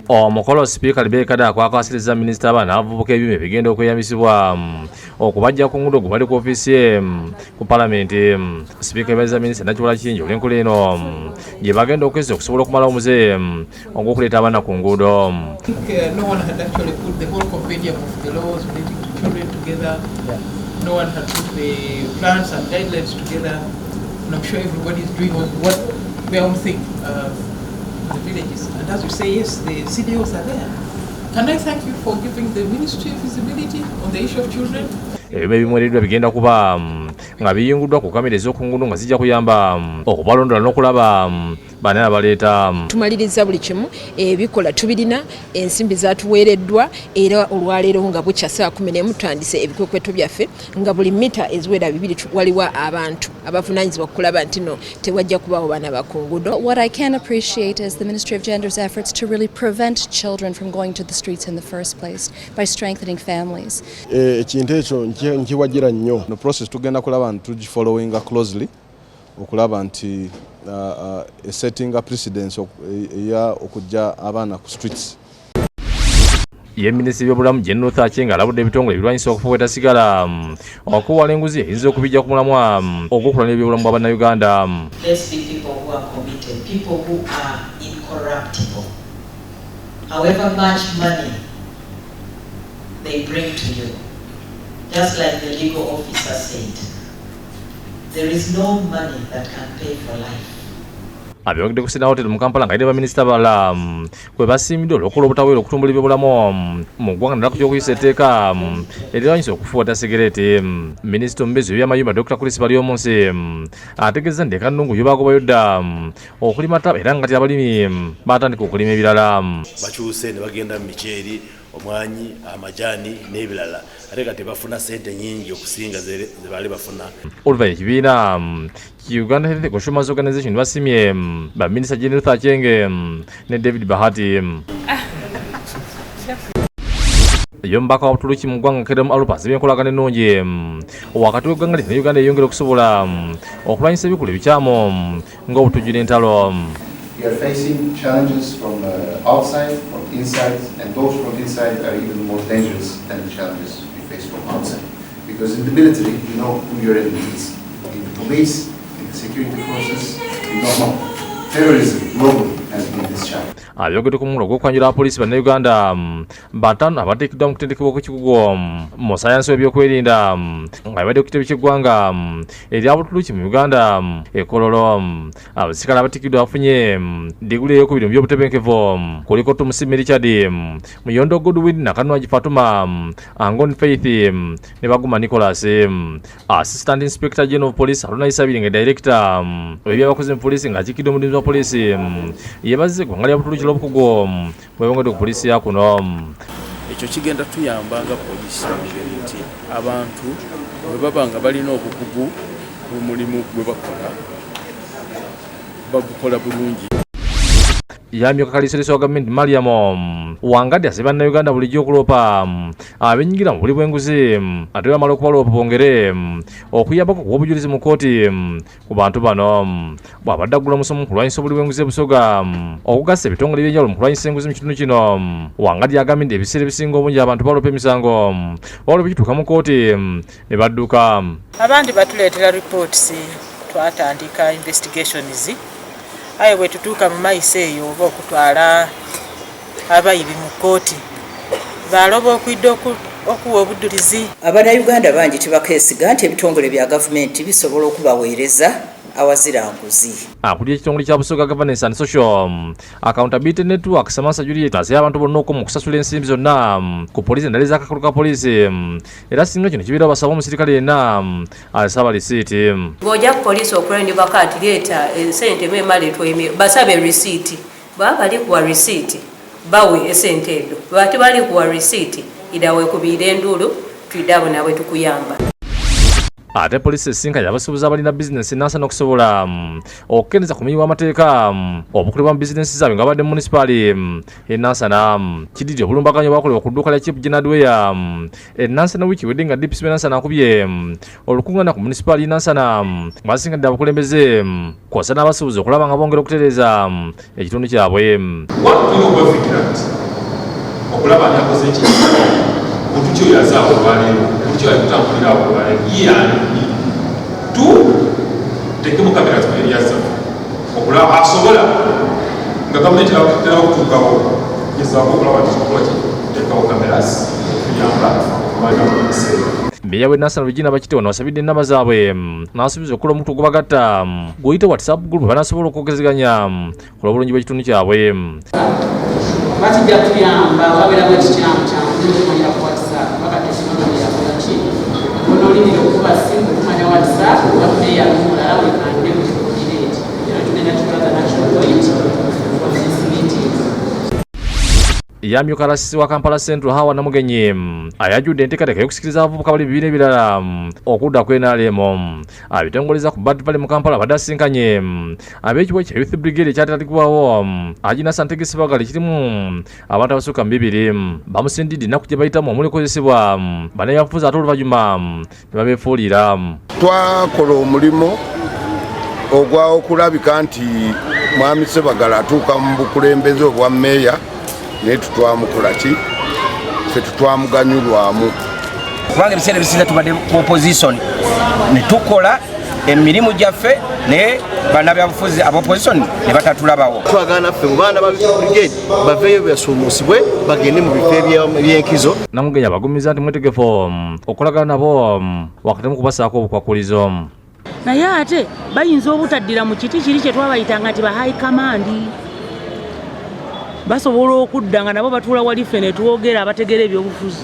Omukolo Sipiika Rebecca Kadaga kwakwasiriza minisita abaana abavubuka ebyuma ebigenda okweyambisibwa okubajja ku nguudo gwe bali ku ofiisi ye ku palamenti. Sipiika yeebazizza minisita Nakiwala Kiyingi olw'enkola eno gye bagenda okukozesa okusobola okumalawo omuze ogw'okuleeta abaana ku nguudo. No one had actually put the whole compendium of the laws relating to children together. No one had put the plans and guidelines together. And I'm sure everybody is doing what their own thing in the villages. And as you say, yes, the CDOs are there. Can I thank you for giving the ministry visibility on the issue of children? Ebyuma ebimuweereddwa bigenda kuba nga biyunguddwa ku kamera ez'oku nguudo nga zijja kuyamba okubalondola n'okulaba bani abaleeta. Tumaliriza buli kimu, ebikola tubirina, ensimbi zatuweereddwa, era olwaleero nga bukya saa 11 tutandise ebikwekweto byaffe nga buli mita eziwera 2 waliwo abantu abavunaanyizibwa kukulaba nti no tewajja kubaawo baana bakungudo. What I can appreciate is the Ministry of Gender's efforts to really prevent children from going to the streets in the first place by strengthening families. Ekintu ekyo nkiwagira nnyo. No process tugenda kulaba nti tugifollowinga closely okulaba nti esettinga precedence eya okujja abaana ku streets. Ye minisitiri byobulamu Jane Ruth Aceng alabudde ebitongole ebirwanyisa okufuweeta sigala okuwala enguzi eyinza okubijja ku mulamwa ogw'okulwana ebyobulamu bwa Bannayuganda. Let's be people who are committed, people who are incorruptible. However much money they bring to you, just like the legal officer said, there is no money that can pay for life. Abyogedde ku Serena Hotel mu Kampala nga yine baminisita abalala kwe basiimiddwa olw'okukola obutaweera okutumbula ebyobulamu mu ggwanga, naddala ku ky'okuyisa etteeka erirwanyisa okufuuwata sigareeti. Minisita omubeezi w'ebyamayumba Dr Chris Baryomunsi ategeeza nti ekannungu yo baagobayo dda okulima ttaba era nga kati abalimi batandika okulima ebirala. Bakyuse ne bagenda mu miceeri, omwanyi, amajaani n'ebirala, ate kati bafuna sente nyingi okusinga ze baali bafuna. Oluvannyuma ekibiina ki Uganda Health Consumers Organization basimye baminisita Jane Ruth Aceng ne David Bahati. Ye omubaka wa Butuluki mu ggwanga Kerem Alp asabye enkolagana ennungi wakati w'eggwanga lye ne Uganda eyongere okusobola okulwanyisa ebikolwa ebikyamu ng'obutujju n'entalo. We are facing challenges from outside, from inside, and those from inside are even more dangerous than the challenges we face from outside. Because in the military, you know who your enemy is. In the police, in the security forces, you don't know. Terrorism globally has been this challenge. Abyogedde ku mukolo gw'okwanjula abapoliisi Bannayuganda bataano abateekeddwa mu kutendekebwa kw'ekikugu mu sayansi w'ebyokwerinda nga bibadde ku kitebe ky'eggwanga erya Butuluki mu Uganda e Kololo. Abaserikale abatikkiddwa bafunye diguli ey'okubiri mu by'obutebenkevu kuliko Tumusiime Richard, Muyondo Goodwin, Nakanwagi Fatuma, Angon Faith ne Baguma Nicholas. Assistant Inspector General of Police Haruna Isabirye nga director w'ebyabakozi mu poliisi ng'akiikiddwa omuduumizi wa poliisi yeebazizza eggwanga lya Butuluki olw'obukugu bwebongedde ku poliisi ya kuno. Ekyo kigenda tuyamba nga poliisi mu ngeri nti abantu bwe baba nga balina obukugu mu mulimu gwe bakola, bagukola bulungi. Yamyuka kaliisoliiso wa gavumenti Mariam Wangadya asabye Bannayuganda bulijjo okuloopa abenyigira mu buli bw'enguzi, ate bamala okubaloopa bongere okuyambako okuwa obujulizi mu kkooti ku bantu bano. Bw'abadde aggula omusomo mu kulwanyisa obuli bw'enguzi e Busoga okugassa ebitongole ebyenjawulo mu kulwanyisa enguzi mu kitundu kino, Wangadya agambye nti ebiseera ebisinga obungi abantu baloopa emisango, wabula bwe kituuka mu kkooti ne badduka. Abandi batuleetera reports, twatandika investigations, aye bwe tutuuka mu maiso eyo oba okutwala abayibi mu kkooti, baloba okwidda okuwa obudulizi. Abannayuganda bangi tebakesiga nti ebitongole bya gavumenti bisobola okubaweereza awazira nguzi. Akulira ekitongole kya Busoga Governance and Social Accountability Network Samantha Juliet asabye abantu bonna okukoma okusasula ensimbi zonna ku poliisi endala ez'akakalu ka poliisi, era singa kino kibeerawo basaba omusirikale yenna asaba risiiti. Bw'ojja ku poliisi okulondebwako ati leeta esente memale twemye, basabe risiiti. Baba bali kuwa risiiti, bawe esente edo. Baba tibali kuwa risiiti, ida weekubiire enduulu, twidde abo nabwe tukuyamba. Ate poliisi esisinkanye abasuubuzi abalina bizinensi Nansana okusobola okukendeeza ku bumenyi bw'amateeka obukolebwa mu bizinensi zaabwe nga babadde mu munisipaali e Nansana. Kiddirira obulumbaganyi obwakolebwa ku dduuka lya Chief Genadweya e Nansana wiiki ewedde nga DPC w'e Nansana akubye olukuŋŋaana ku munisipaali y'e Nansana mw'asisinkanye abakulembeze kw'ossa n'abasuubuzi okulaba nga bongera okutereeza ekitundu kyabwe. Tulina okuba vigilant okulaba ani akoze ekintu, muntu ki oyo azaawo olwaleero, muntu ki oyo alikutambulira awo olwaleero, ye ani. Tuteekemu kamera mu area zaffe okulaba asobola nga gavumenti teraba kutuukawo, gezaako okulaba nti kikola ki, teekawo cameras okuyamba okumanya mu biseera. Meeya w'e Nansana Regina Bakite wano asabidde ennamba zaabwe n'asuubiza okukola omukutu ogubagatta guyite WhatsApp group banasobola okwogerezeganya ku lw'obulungi bw'ekitundu kyabwe. Bakijja tuyamba wabeerawo ekikyamu kyangu okumanyira ku WhatsApp, baka tekinologi yakola ki, onoolinira okuba simu okumanya WhatsApp oba meeya n'omulala wekande mu coordinate era tugenda kikola the national point for this meeting. Yamyuka RCC wa Kampala Central Hawa Namugenyi ayajjudde enteekateeka y'okusikiriza abavubuka bali bibiina ebirala okudda ku NRM. Abitongoleza ku Bat Valley mu Kampala, abadde asisinkanye ab'ekiwa kya Youth Brigade ekyatandikibwawo Haji Nasser Ntege Ssebagala, ekirimu abantu abasukka mu 200. Bamusindidde ennaku gye bayitamu omuli okozesebwa bannabyabufuzi ate oluvannyuma ne babeefuulira. Twakola omulimu ogwa okulabika nti Mwami Ssebagala atuuka mu bukulembeze obwa mmeeya, naye tutwamukola ki, ffe tutwamuganyulwamu. Kubanga ebiseera ebisinga tubadde ku opposition ne tukola emirimu gyaffe, naye bannabyabufuzi aba opposition ne batatulabawo. Twagala naffe mu baana ba brigade baveeyo basuumusibwe bagende mu bifo ebyenkizo. Namugenyi abagumiza nti mwetegefu okulagana nabo wakati mu kubasaako obukwakulizo. Naye ate bayinza obutaddira mu kiti kiri kye twabayitanga nti ba high command, basobola okudda nga nabo batuula wali ffe ne twogera abategeera ebyobufuzi.